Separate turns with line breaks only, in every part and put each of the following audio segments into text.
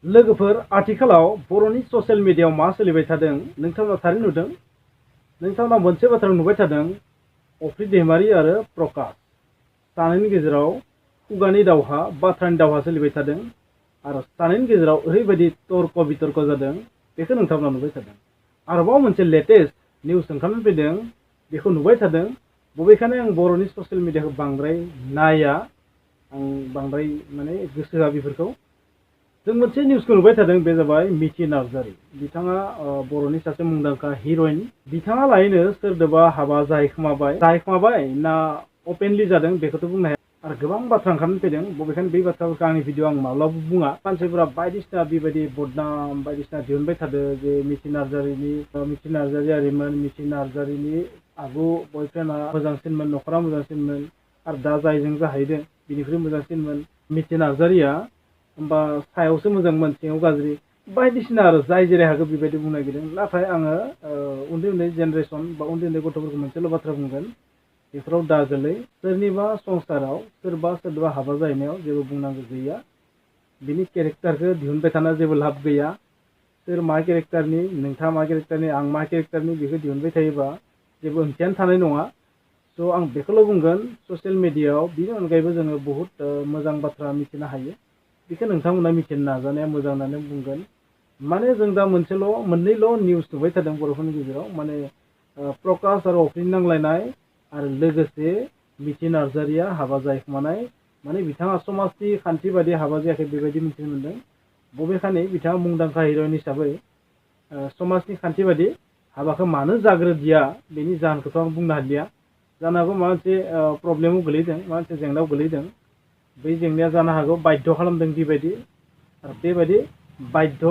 लोगोफोर आथिखालाव बर'नि ससियेल मिडियायाव मा सोलिबाय थादों नोंथांमोना थारैनो नुदों। नोंथांमोना मोनसे बाथ्रा नुबाय थादों, अफ्रि दैमारि आरो प्रकाश सानैनि गेजेराव खुगानि दावहा, बाथ्रानि दावहा सोलिबाय थादों आरो सानैनि गेजेराव ओरैबायदि तर्क बितर्क जादों, बेखौ नोंथांमोना नुबाय थादों। आरोबाव मोनसे लेटेस्ट निउस ओंखारनानै फैदों, बेखौ नुबाय थादों। बबेखानि आं बर'नि ससियेल मिडियाखौ बांद्राय नाया, आं बांद्राय गोसो होआ बेफोरखौ। जों मोनसे निउसखौ नुबाय थादों, बे जाबाय मिथिनार्जारी। बिथाङा बर'नि सासे मुंदांखा हिर'इन। बिथाङा लायनो सोरदोबा हाबा जाहैखोमाबाय ना अपेनलि जादों बेखौथ' बुंनो हाया। आरो गोबां बाथ्रा ओंखारनानै फैदों। बबेखानि बे बाथ्राफोरखौ आंनि भिडिअ आं माब्लाबा बुङा। मानसिफोरा बायदिसिना बेबायदि बदनाम बायदिसिना दिहुनबाय थादों जे मिथिनार्जारीनि आगु बयफ्रेन्डआ मोजांसिनमोन, न'खरा मोजांसिनमोन आरो दा जायजों जाहैदों बिनिख्रुइ मोजांसिनमोन। मिथिनार्जारीया होमबा सायावसो मोजांमोन, सिङाव गाज्रि बायदिसिना आरो जाय जेरै हागौ बेबायदि बुंनो नागिरदों। नाथाय आङो उन्दै उन्दै जेनेरेसन बा उन्दै उन्दै गथ'फोरखौ मोनसेल' बाथ्रा बुंगोन, बेफोराव दा गोलै। सोरनिबा संसाराव सोरबा हाबा जाहैनायाव जेबो बुंनांगौ गैया। बिनि केरेक्टारखौ दिहुनबाय थाना जेबो लाब गैया। सोर मा केरेक्टारनि, नोंथाङा मा केरेक्टारनि, आं मा केरेक्टारनि, बेखौ दिहुनबाय थायोबा जेबो ओंथियानो थानाय नङा। स' आं बेखौल' बुंगोन, ससियेल मिडियायाव बिनि अनगायैबो जोङो बहुद मोजां बाथ्रा मिथिनो हायो। बेखौ नोंथांमोना मिथिनो नाजानाया मोजां होननानै बुंगोन। माने जों दा मोननैल' निउस नुबाय थादों बर'फोरनि गेजेराव, प्रकाश आरो अफ्रिनि नांलायनाय आरो लोगोसे मिथिनार्जारीया हाबा जाहैखोमानाय। बिथाङा समाजनि खान्थि बायदि हाबा जायाखै बेबायदि मिथिनो मोन्दों। बबेखानि बिथाङा मुंदांखा हिर'इन हिसाबै समाजनि खान्थि बायदि हाबाखौ मानो जाग्रोदिया बेनि जाहोनखौथ' आं बुंनो हालिया। जानो हागौ माबा मोनसे प्रब्लेमाव गोलैदों, माबा मोनसे जेंनायाव गोलैदों। बै जेंनाया जानो हागौ बाध्य खालामदों बेबायदि। आरो बेबायदि बाध्य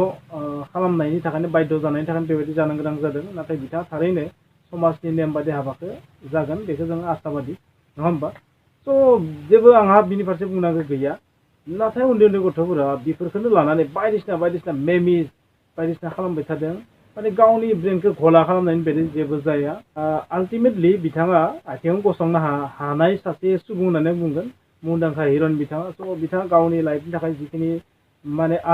खालामनायनि थाखायनो, बाध्य जानायनि थाखायनो बेबायदि जानो गोनां जादों। नाथाय बिथाङा थारैनो समाजनि नेम बायदि हाबाखौ जागोन, बेखौ जों आसाबादि, नङा होमबा? स' जेबो आंहा बिनि फारसे बुंनांगौ गैया। नाथाय उन्दै उन्दै गथ'फोरा बेफोरखौनो लानानै बायदिसिना मेमिस बायदिसिना खालामबाय थादों। गावनि ब्रेनखौ घला खालामनायनि बायदि जेबो जाया। आल्टिमेटलि बिथाङा आथिङाव गसंनो हानाय सासे सुबुं होननानै बुंगोन, मुंदांखा हिर'इन बिथाङा। स' बिथाङा गावनि लाइफनि थाखाय जिखिनि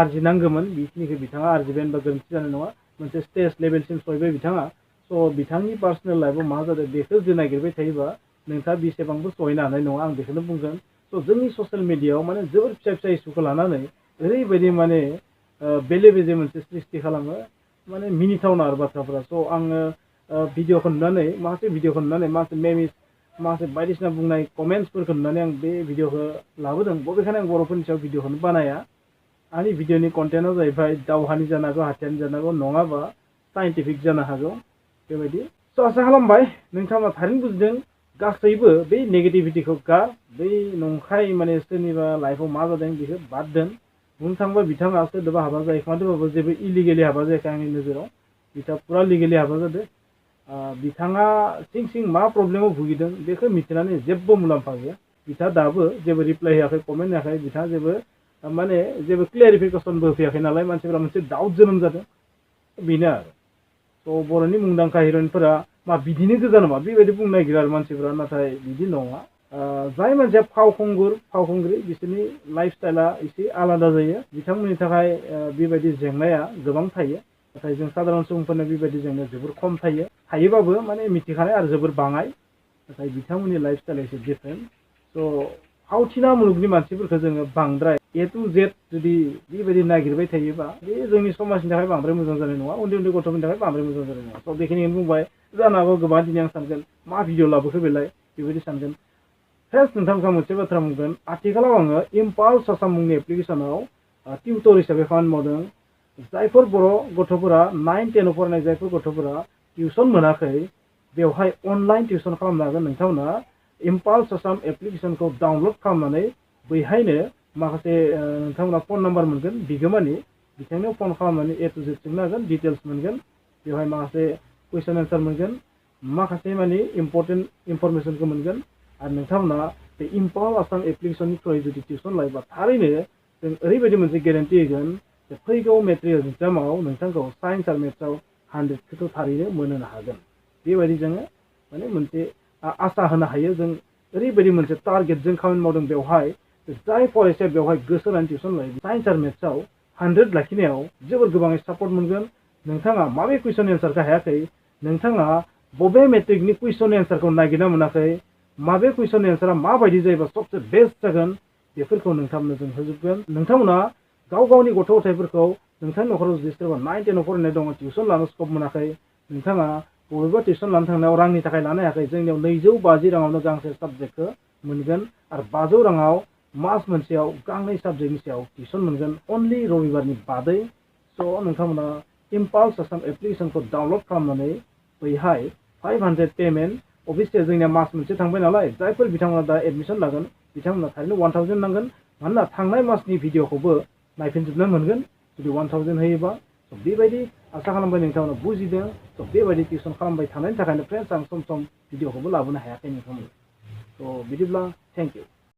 आरजिनांगौमोन बेखिनिखौ बिथाङा आरजिबाय होनबा गोरोन्थि जानाय नङा। मोनसे स्टेज लेभेलसिम सहैबाय बिथाङा। स' बिथांनि पार्सनेल लाइफआव मा जादों बेखौ जों नागिरबाय थायोबा नोंथाङा बेसेबांबो सहैनो हानाय नङा, आं बेखौनो बुंगोन। स' जोंनि ससियेल मिडियायाव जोबोर फिसा फिसा इस्युखौ लानानै ओरैबायदि बेले बेजे मोनसे सृष्टि खालामो, मिनिथावना आरो बाथ्राफोरा। स' आङो भिडिअखौ नुनानै माखासे मेमिस, माखासे बायदिसिना बुंनाय कमेन्ट्सफोरखौ नुनानै आं बे भिडिअखौ लाबोदों। बबेखानि आं बर'फोरनि सायाव भिडिअखौनो बानाया। आंनि भिडिअनि कन्टेन्टआ जाहैबाय दावहानि जानो हागौ, हाथियारनि जानो हागौ, नङाबा साइन्टिफिक जानो हागौ बेबायदि। स' आसा खालामबाय नोंथाङा थारैनो बुजिदों। गासैबो बै नेगेटिभिटिखौ गार, बै नंखाय सोरनिबा लाइफआव मा जादों बेखौ बाद दोन। बुंनो थाङोबा बिथाङा सोरदोबा हाबा जाहैखोमादोंबाबो जेबो इलिगेलि हाबा जायाखै आंनि नोजोराव। बिथाङा पुरा लिगेलि हाबा जादों। बिथाङा सिं मा प्रब्लेमाव भुगिदों बेखौ मिथिनानै जेबो मुलाम्फा गैया। बिथाङा दाबो जेबो रिप्लाइ होआखै, कमेन्ट होआखै। बिथाङा जेबो क्लियारिफिकेसनबो होफैयाखै नालाय मानसिफोरा मोनसे डाउट जोनोम जादों, बेनो आरो। थ' बर'नि मुंदांखा हिर'इनफोरा बिदिनो गोजा नामा बेबायदि बुंनो नागिरो आरो मानसिफोरा, नाथाय बिदि नङा। जाय मानसिया फावखुंग्रि बिसोरनि लाइफ स्टाइला एसे आलादा जायो। बिथांमोननि थाखाय बेबायदि जेंनाया गोबां थायो। नाथाय जों साधारन सुबुंफोरनो बेबायदि जेंनाया जोबोर खम थायोबाबो मिथिखानाय आरो जोबोर बाङाय। नाथाय बिथांमोननि लाइफ स्टाइला एसे डिफारेन्ट। स' फावथिना मुलुगनि मानसिफोरखौ जोङो बांद्राय A to Z जुदि बेबायदि नागिरबाय थायोबा बे जोंनि समाजनि थाखाय बांद्राय मोजां जानाय नङा, उन्दै उन्दै गथ'फोरनि थाखाय बांद्राय मोजां जानाय नङा। स' बेखिनिखौनो बुंबाय। जानो हागौ गोबां दिनै आं सानगोन मा भिडिअ लाबोखो बेलाय बेबायदि सानगोन। फार्स्ट नोंथांखौ मोनसे बाथ्रा बुंगोन। आथिखालाव आङो इम्पाल्स आसाम मुंनि एप्लिकेसनाव टिउटर हिसाबै खामानि मावदों। जायफोर बर' गथ'फोरा 9, 10 फरायनाय जायफोर गथ'फोरा टिउसन मोनाखै, बेवहाय अनलाइन टिउसन खालामनो हागोन। नोंथांमोना इम्पाल्स आसाम एप्लिकेसनखौ डाउनलड खालामनानै बैहायनो माखासे नोंथांमोना फन नाम्बार मोनगोन बिगोमानि, बिथांनियाव फन खालामनानै A to Z सोंनो हागोन, डिटेल्स मोनगोन। बेवहाय माखासे कुइसन एन्सार मोनगोन, माखासे इम्पर्टेन्ट इनफरमेसनखौ मोनगोन। आरो नोंथांमोना बे इम्पाल्स आसाम एप्लिकेसननि थ्रुयै जुदि टिउसन लायोबा थारैनो जों ओरैबायदि मोनसे गेरेन्टि होगोन जे फैगौ मेट्रिक एग्जामाव नोंथांखौ साइन्स आरो मेथ्सआव 100% थारैनो मोनहोनो हागोन। बेबायदि जोङो मोनसे आसा होनो हायो। जों ओरैबायदि मोनसे टारगेटजों खामानि मावदों। बेवहाय जाय फरायसाया बेवहाय गोसो होनानै टिउसन लायो साइन्स आरो मेथ्सआव 100 लाखिनायाव जोबोर गोबाङै सापर्ट मोनगोन नोंथाङा माबे कुइसन एन्सारखौ हायाखै नोंथाङा बबे मेट्रिकनि कुइसन एन्सारखौ नागिरना मोनाखै माबे कुइसन एन्सारा माबायदि जायोबा सबसे बेस्ट जागोन बेफोरखौ नोंथांमोननो जों होजोबगोन नोंथांमोना गाव गावनि गथ' गथायफोरखौ नोंथांनि न'खराव जुदि सोरबा 9 10 आव फरायनाय दङ टिउसन लानो स्कप मोनाखै नोंथाङा बबेबा टिउसन लानो थांनायाव रांनि थाखाय लानो हायाखै जोंनियाव 250 राङावनो गांसे साबजेक्टखौ मोनगोन आरो 500 राङाव मास मोनसेयाव गांनै साबजेक्टनि सायाव टिउसन मोनगोन अनलि रबिबारनि बादै स' नोंथांमोना इम्पाल्स आसाम एप्लिकेसनखौ डाउनलड खालामनानै बैहाय 500 पेमेन्ट अफिसियेल जोंनिया मास मोनसे थांबाय नालाय जायफोर बिथांमोना दा एडमिसन लागोन बिथांमोना थारैनो 1000 नांगोन मानोना थांनाय मासनि भिडिअखौबो नायफिनजोबनो मोनगोन जुदि 1000 होयोबा स' बेबायदि आसा खालामबाय नोंथांमोना बुजिदों स' बेबायदि टिउसन खालामबाय थानायनि थाखायनो फ्रेन्ड्स आं सम सम भिडिअखौबो लाबोनो हायाखै नोंथांमोन स' बिदिब्ला थेंक इउ